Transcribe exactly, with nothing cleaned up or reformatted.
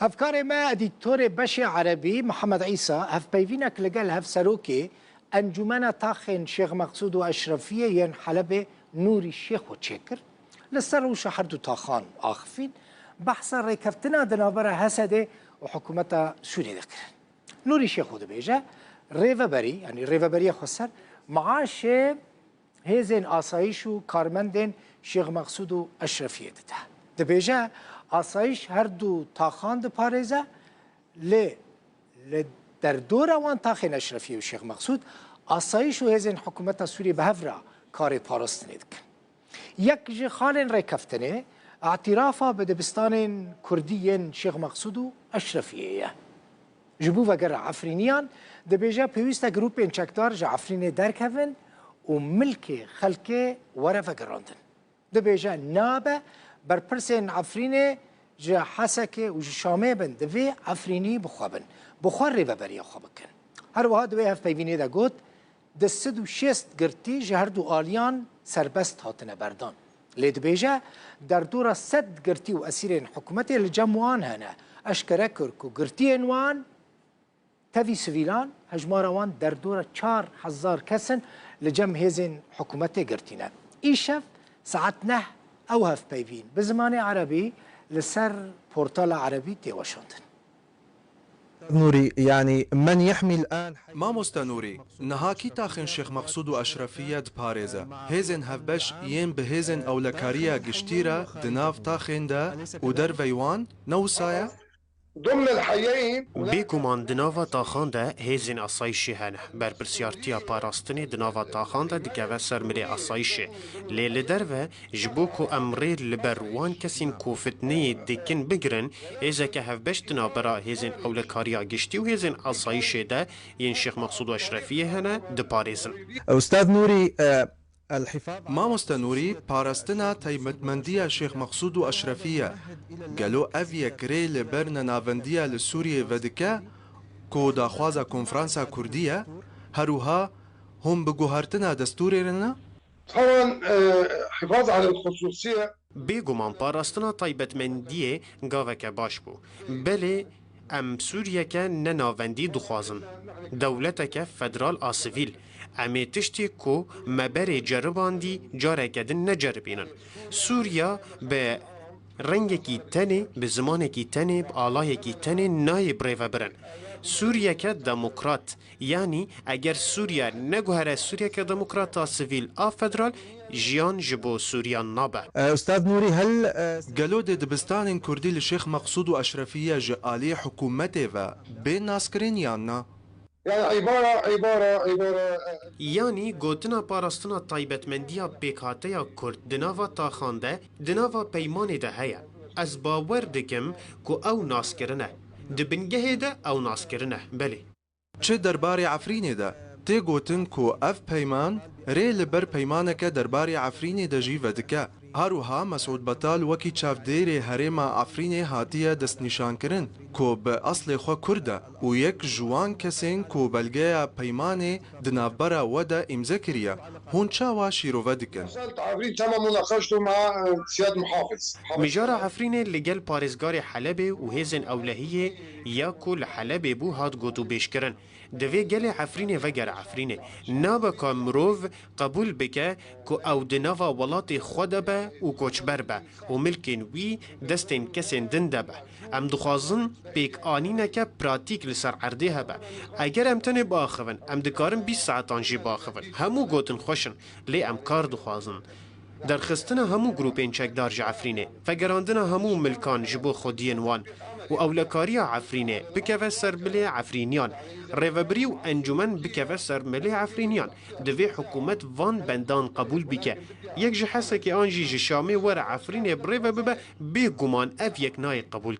Hevkarê me, edîtorê beşê erebî Mihemed Îsa, hevpeyvînek li gel hevserokê Encûmena Taxên Şêx Meqsûd û Eşrefiyê yên Helebê Nûrî Şêxo çêkir. Li ser rewşa her du taxan axifîn, behsa rêkeftina di navbera H S D'ê û hikûmeta Sûriyê de kirin. Nûrî Şêxo dibêje, rêveberî, yanî rêveberiya xweser, maaşê hêzên asayîş û karmendên Şêx Meqsûd û Eşrefiyê dide. Dibêje, asayîş her du taxan diparêze, lê li derdora wan taxên Eşrefiyê û Şêx Meqsûd, asayîş û hêzên hikûmeta Sûriyê bi hev re karê parastinê dikin. Yek ji xalên rêkeftinê, îtîrafa bi dibistanên kurdî yên Şêx Meqsûd û Eşrefiyê ye. Ji bo vegera Efrîniyan, dibêje pêwîst e grûpên çekdar ji Efrînê derkevin û milkê xelkê were vegerandin. Dibêje nabe berpirsên Efrînê ji Hesekê û ji Şamê bin, divê Efrînî bi xwe bin, bi xwe rêveberiya xwe bikin. Her wiha di wê hevpeyvînê de got, di sed û şêst girtî ji her du aliyan serbest hatine berdan. Lê dibêje, derdora sed girtî û esîrên hikûmetê li cem wan hene. Eşkere kir ku girtiyên wan tevî sivîlan, hejmara wan derdora çar hezar kes in, li cem hêzên hikûmetê girtî ne. Îşev saet neh ew hevpeyvîn bi zimanê erebî li ser portala erebî tê weşandin. Nûrî, yanî men yehmî el-an Mamoste Nûrî, niha kî taxên Şêx Meqsûd û Eşrefiye diparêze? Hêzên hevbeş yên bi hêzên ewlekariya giştî re di nav taxên de û dervey wan ne wisa ye? ضمن الحيين. Bêguman di nava taxan de hêzên asayîşê hene. Berpirsyartiya parastinê di nava taxan de dikeve ser milê asayîşê. Lê li derve, ji bo ku em rê li ber wan kesên ku fitneyê dikin bigirin, hêzeke hevbeş di navbera hêzên ewlekariya giştî û hêzên asayîşê de yên Şêx Meqsûd û Eşrefiyê hene, diparêzin. Ustaz Nûrî, e, Mamoste Nûrî, parastina taybetmendiya Şêx Meqsûd û Eşrefî ye. Gelo ev yek rê li ber nenavendiya li Sûriyê vedike ku daxwaza konferansa kurdî ye, her wiha hûn bi guhertina destûrê re ne? طبعا، آه، حفاظ على الخصوصية. Bêguman parastina taybetmendiyê gaveke baş bû. Belê, em Sûriyeke ne navendî dixwazin. Dewleteke federal a sivîl. Em ê tiştê ku me berê ceribandî careke din neceribînin. Sûriya bi rengekî tenê, bi zimanekî tenê, bi alayekî tenê nayê birêvebirin. Sûriyeke demokrat, yanî eger Sûriye neguhere Sûriyeke demokrat a sivîl a federal, jiyan ji bo Sûriyan nabe. E, Ustaz Nûrî, hel, e, Gelo dê dibistanên kurdî li Şêx Meqsûd û Eşrefiye ji aliyê hikûmetê ve bên naskirin yan na? يعني عبارة، عبارة، عبارة، آه، Yanî gotina parastina taybetmendiya pêkhateya kurd di nava taxan de, di nava peymanê de heye. Ez bawer dikim ku ew naskirin e. Di bingehê de ew naskirin e, belê. Çi derbarê Efrînê de tê gotin ku ev peyman rê li ber peymaneke derbarê Efrînê de jî vedike. Her wiha Mesûd Betal wekî çavdêrê herêma Efrînê hatiye destnîşankirin ku bi eslê xwe Kurd e û yek ji wan kesên ku belgeya peymanê di navbera we de îmze kiriye. Hûn çawa şîrove dikin? وصلت عفرين، تم مناقشته مع، آه، سيادة محافظ. Mijara Efrînê li gel parêzgarê Helebê û hêzên ewlehiyê ya ku li Helebê bû hat gotûbêjkirin. Divê gelê Efrînê vegere Efrînê. Nabe ka mirov qebûl bike ku ew di nava welatê xwe de be û koçber be û milkên wî destên kesên din de be. Em dixwazin pêkanîneke pratîk li ser erdê hebe. Eger em tenê biaxivin, em dikarin bîst saetan jî biaxivin. Hemû gotin xweş in, lê em kar dixwazin. Derxistina hemû grûpên çekdar ji Efrînê, vegerandina hemû milkan ji bo xwediyên wan û ewlekariya Efrînê bikeve ser milê Efrîniyan, rêvebirî û encûmen bikeve ser milê Efrîniyan. Divê hikûmet van bendan qebûl bike. Yek ji Hesekê an jî ji Şamê were Efrînê bi rê ve bibe, bêguman ev yek nayê qebûl.